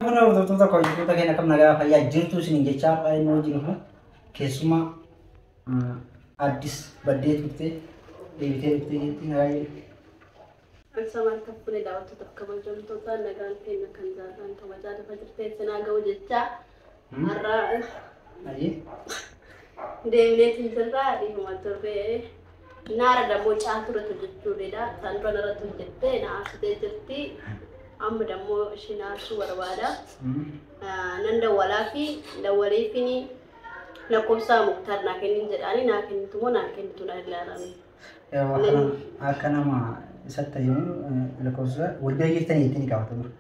Hordoftoota kabajamtoota keenya, akkam nagaa fayyaa jirtu isiniin jechaa, har'a inni wajjin kun keessumaa Addis baddee turte deebitee dhuftee jirti, nagaa jirti. Ansamaan kan fuune daawwattoota kabajamtoota, nagaan keenya kan jaalatan kabajaa lafa jirtee sinaa ga'u jechaa, har'a Ayyee. deemneetiin jirra. Dhiifama turre, naara dammoo caaltuurratti hojjechuudha. Isaan dura narratti hojjettee na aarsitee jirti. Amma dammoo isheen aarsuu barbaada. Nan dawwalaa fi dawwaleefini lakkoofsa Muktaar naa kennin jedhaani, naa kennitu moo naa kennitu na ilaalame. Akka nama isatti himu lakkoofsa wal bira jirtanii jettanii qabata dura.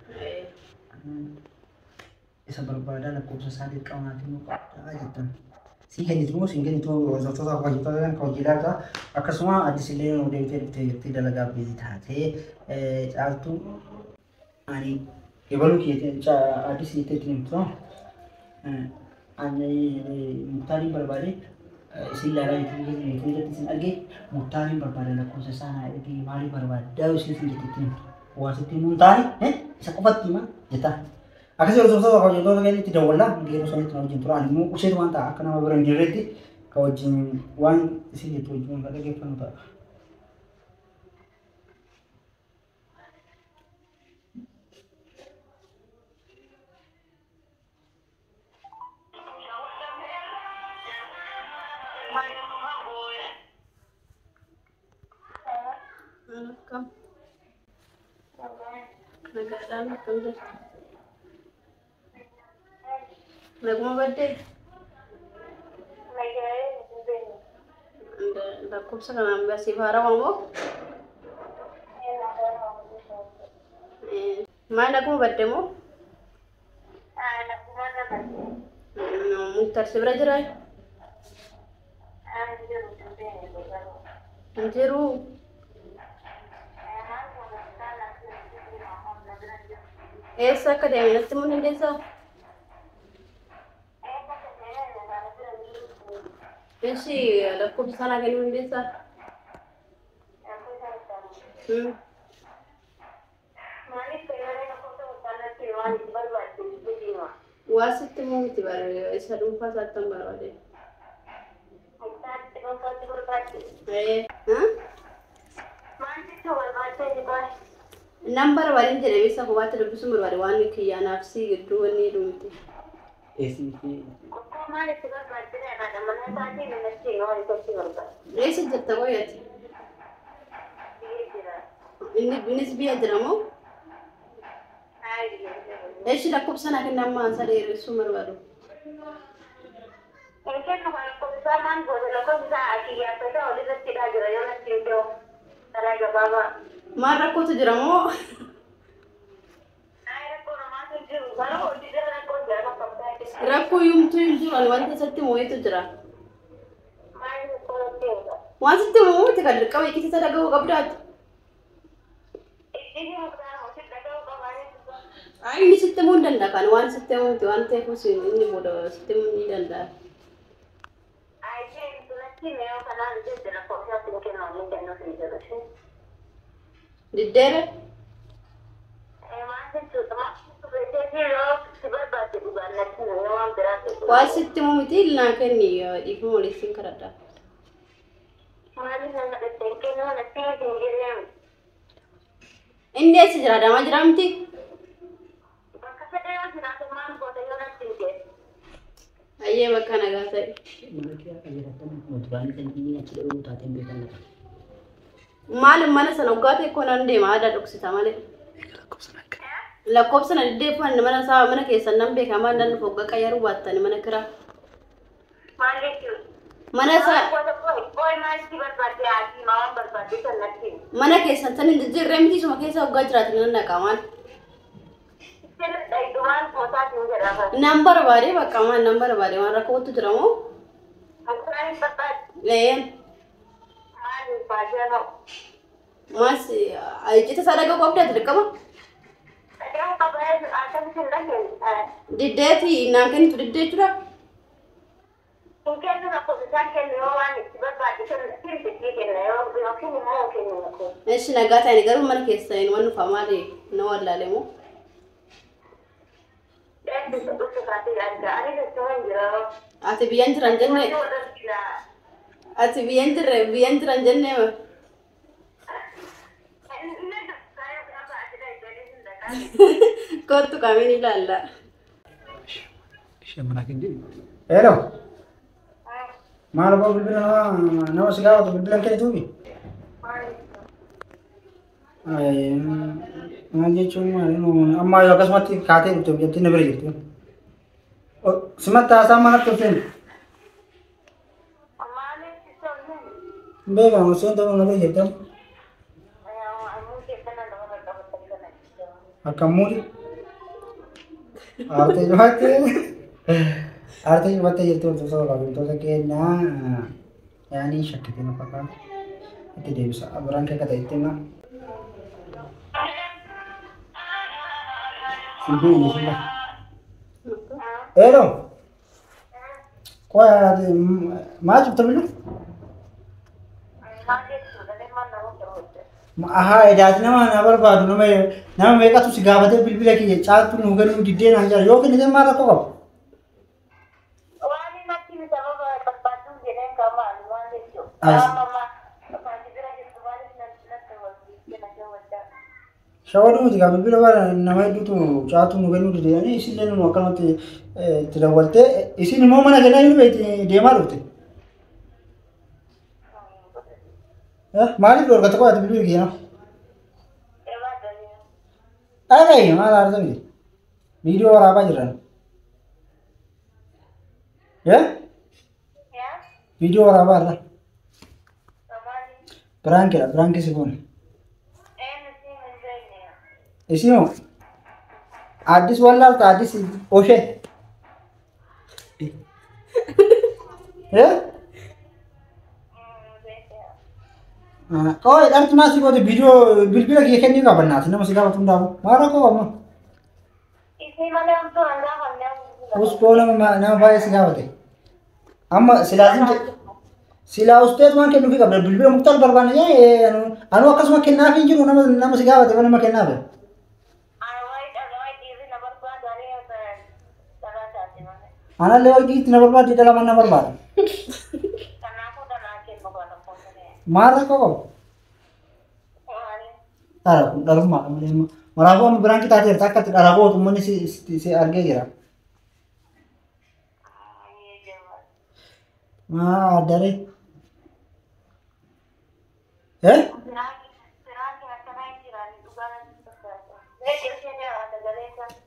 Isa barbaadaa lakkoofsa isaa dirqama naa kennuu qabdaa jettan. Sii kennitu moo siin kennitu, hordoftoota kabajamtoota kan hojii laata. Akkasuma Addis illee nu deebitee dhuftee jirti, dalagaa beezii taatee Caaltuu ani ebaluu kiyya Addis jettee ittiin himtu. Ani Muktaariin barbaade, isin ilaalaa YouTube irratti isin arge, Muktaariin barbaade, lakkoofsa isaa naa ergi, maalii barbaaddaa isin isin jettee ittiin himtu. Waan sitti himuu hin taane isa qofatti hima jetta. Akkasii hordoftoota kabajamtoota keenya itti dawwallaa yeroo sanitti na wajjin tura. Ani immoo useetu waan ta'a akka nama bira hin jirretti ka wajjin waan isin jettu wajjin waan dhaggeeffannu ta'a. Akkam? Nagaadhaan, akkam jirtu? Naguma baddee? Lakkoofsa kanaan siif haarawa moo? Maal, naguma badde moo? Muktaar si bira jiraa? Hin jiru. Eessa akka deeme natti himuu dandeessaa? Ishi, lakkoofsa sanaa kennuu dandeessaa? Waa sitti himuu miti bara, isa dhuunfaa isaatti hin barbaade. Ee. Nan barbaadin jedhee isa kophaatti dubbisuun barbaade, waan kiyyaa naaf si gidduu wanni jedhu miti. Eessa jirta qoyyati? Inni innis biyya jira moo? Eeshi, lakkoofsa naa kenna, amma isa dheeressuu barbaadu. Maal, rakkootu jira moo? Rakkoo yoomtuu hin jiru, ani wanta isatti moo'etu jira. Waan sitti himu miti, kan dirqama hiikiti isa dhaga'uu qabdaati. Ay, inni sitti himuu hin danda'a, kan waan sitti himuu miti waan ta'eef inni booda sitti himuu ni danda'a. Diddeere? Waan sitti himuu miti, naa kenni, dhiifama waliif sin kadhadha. Inni eessa jira? Adaamaa jira miti? Ayyee, bakka nagaa ta'e. Mana kiraa qajeelatan duraanii kan inni achi dha'uu taateen beekan lafa. Maal, mana sana waggaa ta'e koo nan deema, aadaa dhoksita malee. Lakkoofsa na diddeeffan, mana isaa mana keessan nan beeka, maal nan dhufa waggaa qayyaruu baattani mana kiraa. Mana isaa mana keessan san hin jijjiirree miti, isuma keessa waggaa jiraatan nan dhaqa maal. Nan barbaade, bakka maal nan barbaade, waan rakkootu jira moo? Ee. Maas icciita isaa dhaga'uu qabdaa dirqama? Diddeeti naan kennitu diddee jechuudha? Ishi, nagaa ta'ani, garuu mana keessa hin waan dhufa maali na wallaale moo? Ati biyyan jiran jenne. Ati biyyan jirre biyyan jiran jenne ma. Kottu kamiin ilaalla. Ishee manaa kan jedhu. Hello. Maal abbaa bilbila nama si gaafatu bilbila kennituufi? Maal jechuun maali amma yoo akkasumatti kaatee dhufte biyyattiin na bira jirtu. Simatti haasaa manatti ol seenu. Beekamu seentu na bira jirtu. Akkam muudi? Aartee cufattee aartee cufattee jirtu hordoftoota kabajamtoota keenyaa yaanii shakkitee na fakkaata. Itti deebisa. Biraan kee akka ta'e itti hima. Simbiin simba. Hello. Qoy maal cufta billu? Ahaa edaati nama na barbaadu nama meeqatu si gaafatee bilbila kiyya caaltu nuu kennuu diddee naan jira yoo kennite maal rakkoo qabu? Shawaduu miti kaa bilbila bara nama hedduutu caaltu nuu kennuu diddee jedhanii isillee nu akkanumatti itti dawwaltee isin immoo mana kennaa jiru beekti deemaa dhufte. Maaliif dhorkate qo'ate bilbila kiyya nama? Dhaga'i maal aarta miti? Viidiyoo waraabaa jiran. Viidiyoo waraabaa irra. Biraankiidha biraankii si goone. Isin moo? Addis wallaalta addis oshee. Qoy dharti maal si goote viidiyoo bilbila kiyya kennuu qabannaati nama si gaafatu hundaafuu maal rakkoo qabma? Uskoo nama baay'ee si gaafate. Amma silaa usteet waan kennuufii qabda bilbila Muktaar barbaanne jee anuu akkasuma kennaaf hin jiru nama si gaafate nama kennaaf. Anallee wayi dhiitti na barbaadde dhala na barbaada. Maal rakkoo qabu? Dhala kun dhalummaadha malee amma. Waraaboo amma biraan qixaateerta akka itti dhala gootu uummanni si argee jira. Maa addaree?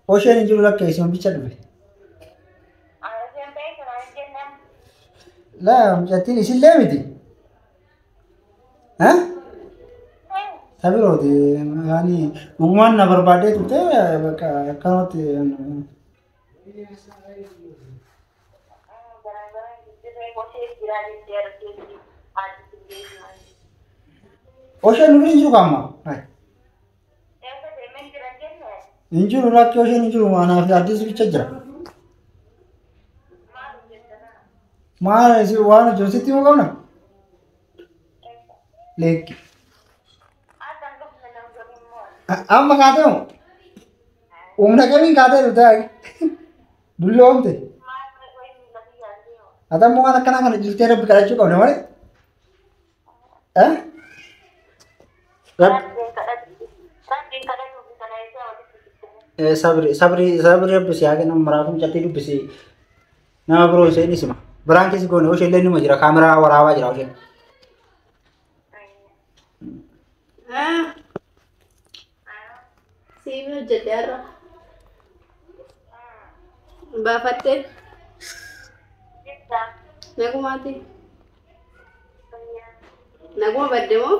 Osheen hin jiru lakka isin bicha dhufe. Laa mucattiin isillee miti. Tabirooti yaani dhugumaan na barbaadee turte bakka akkanumatti. Osheen nu bira hin jiru kaamma. Hin jiru lakki osheen hin jiru anaaf addis bicha jira. Maal waan hojjetu sitti himuu qabna? Leekki. Amma kaatee moo? Humna kamiin kaatee dhufte dulloomte? Ati ammoo waan akkanaa kana jirtee rabbi kadhachuu qabda malee. Sabri sabri sabri rabbi si haa kennu maraafuu mucattii dubbisi nama biroo isheen isima. Biraan keessi goone oshee illee nima jira kaameraa waraabaa jira osheen. Siif hojjedhe har'a. Baafattee? Nagumaati? Naguma badde moo?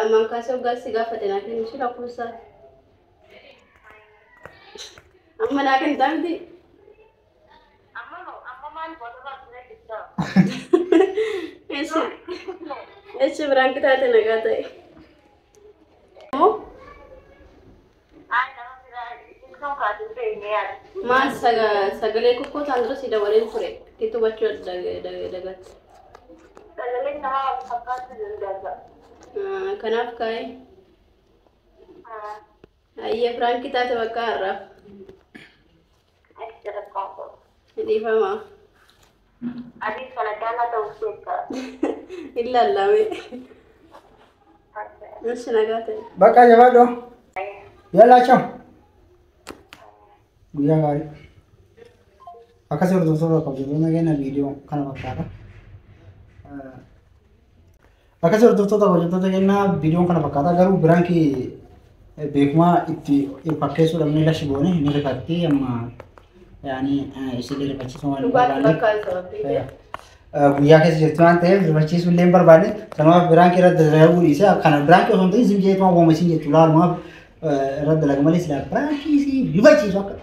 Amman kaasee hoggaa si gaafate naa kennu si lakkoofsa. Amma naa kennitaa miti? Echi biraan kitaate nagaa ta'e. Maal sagalee kokkoo ta'an dura si dabaleen ture. Itti hubachuu dagatte. Kanaaf kaa'e. Ayyee, piraankii taate bakka har'aaf. Dhiifama. Adii kana caalaa ta'uuf jecha. Hin lallame. Ishi, nagaa ta'e. Bakka jabaadhu. Yallaa, ciao. Guyyaa gaarii. Akkasii hordoftoota, kabajamtoota keenya, viidiyoo kana fakkaata. Akkasii hordoftoota, kabajamtoota keenya, viidiyoon kana fakkaata. Garuu piraankii beekumaa itti fakkeessuu dhabnee lashi goone ni rifatti amma, yaani isin rifachiisuu waan hin Dhugaatti barbaanneef. bakka sababii. Guyyaa keessa jirti waan ta'eef rifachiisuu illee hin barbaanne. Sanumaaf piraankii irratti dalaguu dhiise. Kana piraankii osoo hin ta'in isin jeetuma wooma isin jechuu laalumaaf irratti dalaga malee silaa piraankii si rifachiisu akka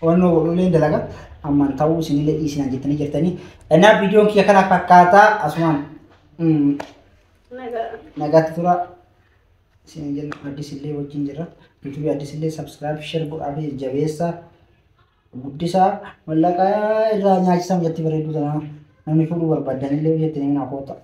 wannoo godhuu illee dalaga ammaan ta'uu isinillee dhiisinaan jettanii jirtanii. Innaa viidiyoon kiyya kana fakkaataa asumaan Nagaa. Nagaatti tura isin jenna. Addis illee wajjin jirra. YouTube Addis illee subscribe, share godhaa fi jabeessa guddisaa. Mallaqa irraa nyaachisaa jetti bareedduu tanaa namni fuudhuu barbaadan illee jettanii naa koota.